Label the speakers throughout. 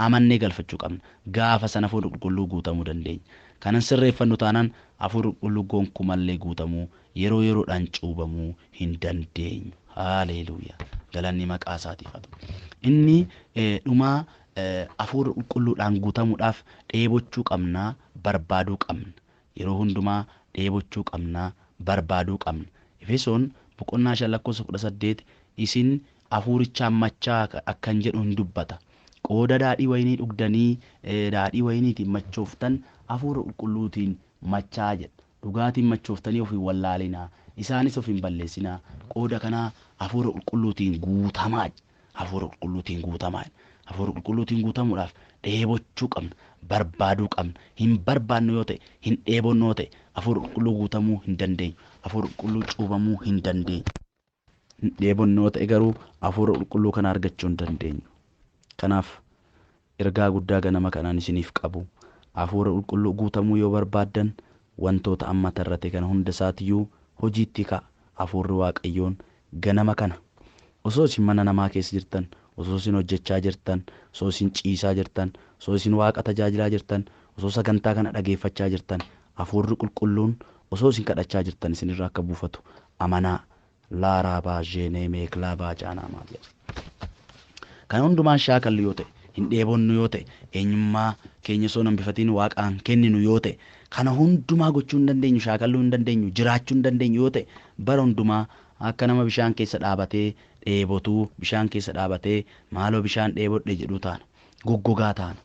Speaker 1: Amannee galfachuu qabna. Gaafa sana hafuura qulqulluu guutamuu dandeenya. Kanan sirreeffannu taanaan hafuura qulqulluu gonkumallee guutamuu, yeroo yeroodhaan cuubamuu hin dandeenyu. Haaleluuyaa. Galanni maqaa isaatiif haa ta'u. Inni dhumaa, hafuura qulqulluudhaan guutamuudhaaf dheebochuu qabnaa, barbaaduu qabna. Yeroo hundumaa dheebochuu qabnaa, barbaaduu qabna. Efesoon boqonnaa 5 lakkoofsa 18 isin hafuurichaan machaa akkan jedhu hin dubbata. Qooda daadhii wayinii dhugdanii daadhii wayiniitiin machooftan, hafuura qulqulluutiin machaa jedha. Dhugaatiin machooftanii of hin wallaalinaa. Isaanis of hin balleessinaa. Qooda kanaa hafuura qulqulluutiin guutamaa. Hafuura qulqulluutiin guutamaa. Hafuura qulqulluutiin guutamuudhaaf dheebochuu qabna. Barbaaduu qabna. Hin barbaannu yoo ta'e, hin dheebonnu yoo ta'e, hafuura qulqulluu guutamuu hin dandeenyu. Hafuura qulqulluu cuubamuu hin dandeenyu. Hin dheebonnu yoo ta'e garuu hafuura qulqulluu kana argachuu hin dandeenyu. Kanaaf ergaa guddaa ganama kanaan isiniif qabu. Hafuura qulqulluu guutamuu yoo barbaaddan, wantoota amma tarrate kana hunda isaatiyyuu hojiitti ka'a. Hafuurri Waaqayyoon ganama kana osoo isin mana namaa keessa jirtan, osoo isin hojjechaa jirtan, osoo isin ciisaa jirtan, osoo isin Waaqa tajaajilaa jirtan, osoo sagantaa kana dhageeffachaa jirtan, hafuurri qulqulluun osoo isin kadhachaa jirtan isinirra akka buufatu amanaa. Laaraabaa jeenee meeklaabaa jaanaa maatiyaas. Kana hundumaan shaakallu yoo ta'e, hin dheebonnu yoo ta'e, eenyummaa keenya osoo hin hambifatiin Waaqaan kenninu yoo ta'e, kana hundumaa gochuu hin dandeenyu, shaakalluu hin dandeenyu, jiraachuu hin dandeenyu yoo ta'e, bara hundumaa akka nama bishaan keessa dhaabatee dheebotuu, bishaan keessa dhaabatee maaloo bishaan dheebodhe jedhu taana. Goggogaa taana.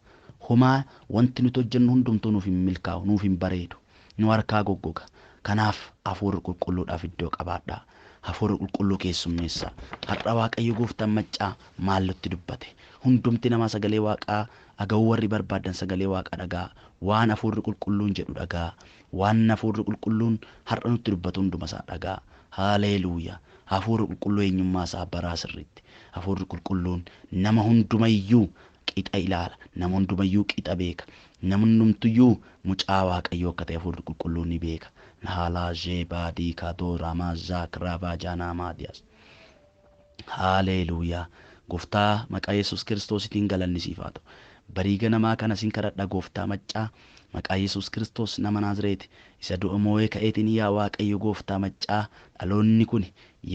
Speaker 1: Homaa wanti nuti hojjennu hundumtuu nuuf hin milkaa'u, nuuf hin bareedu. Nu harkaa goggoga. Kanaaf hafuura qulqulluudhaaf iddoo qabaadhaa. Hafuura qulqulluu keessummeessaa. Har'a Waaqayyo gooftaan maccaa maal nutti dubbate? Hundumti namaa sagalee Waaqaa dhaga'uu warri barbaadan sagalee Waaqaa dhagaa. Waan hafuurri qulqulluun jedhu dhagaa. Waan hafuurri qulqulluun har'a nutti dubbatu hunduma isaa dhagaa. Haaleluuyaa. Hafuurri qulqulluu eenyummaa isaa baraa sirriitti. Hafuurri qulqulluun nama hundumayyuu qixa ilaala. Nama hundumayyuu qixa beeka. Nama hundumtuyyuu mucaa Waaqayyoo akka ta'e hafuurri qulqulluun ni beeka. Haalaa jeebaa diikaa dooramaa zaak raabaa jaanaa maadiyaas. Haaleluuyaa. Gooftaa, maqaa Yesuus Kiristoositiin galanni siif haa ta'u. Barii ganamaa kana sin kadhadha, gooftaa maccaa, maqaa Yesuus Kiristoos nama Naazreeti isa du'a moo'ee ka'eetiin, yaa Waaqayyo gooftaa maccaa, dhaloonni kun,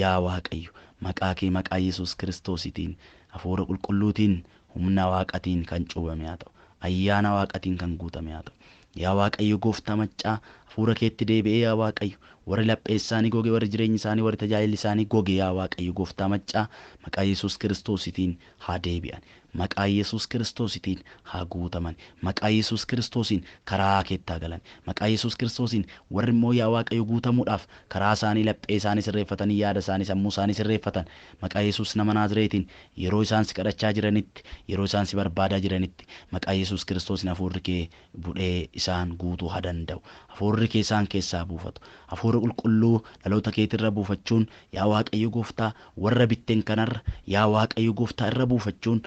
Speaker 1: yaa Waaqayyo, maqaa kee maqaa Yesuus Kiristoositiin hafuura qulqulluutiin humna Waaqatiin kan cuubame haa ta'u. Ayyaana Waaqatiin kan guutame haa ta'u. Yaa Waaqayyo gooftaa maccaa, hafuura keetti deebi'ee, yaa Waaqayyo, warri laphee isaanii goge, warri jireenyi isaanii, warri tajaajilli isaanii goge, yaa Waaqayyo gooftaa maccaa, maqaa Yesuus Kiristoositiin haa deebi'an. Maqaa Yesuus Kiristoositiin haa guutaman. Maqaa Yesuus Kiristoosiin karaa keettaa galan. Maqaa Yesuus Kiristoosiin warri immoo, yaa Waaqayyo, guutamuudhaaf karaa isaanii, laphee isaanii sirreeffatanii, yaada isaanii, sammuu isaanii sirreeffatan, maqaa Yesuus nama Naazreetiin yeroo isaan si kadhachaa jiranitti, yeroo isaan si barbaadaa jiranitti, maqaa Yesuus Kiristoosiin hafuurri kee budhee isaan guutuu haa danda'u. Hafuurri kee isaan keessaa buufatu. Hafuura qulqulluu dhaloota keetirra buufachuun, yaa Waaqayyo gooftaa, warra bitteen kanarra, yaa Waaqayyo gooftaa, irra buufachuun.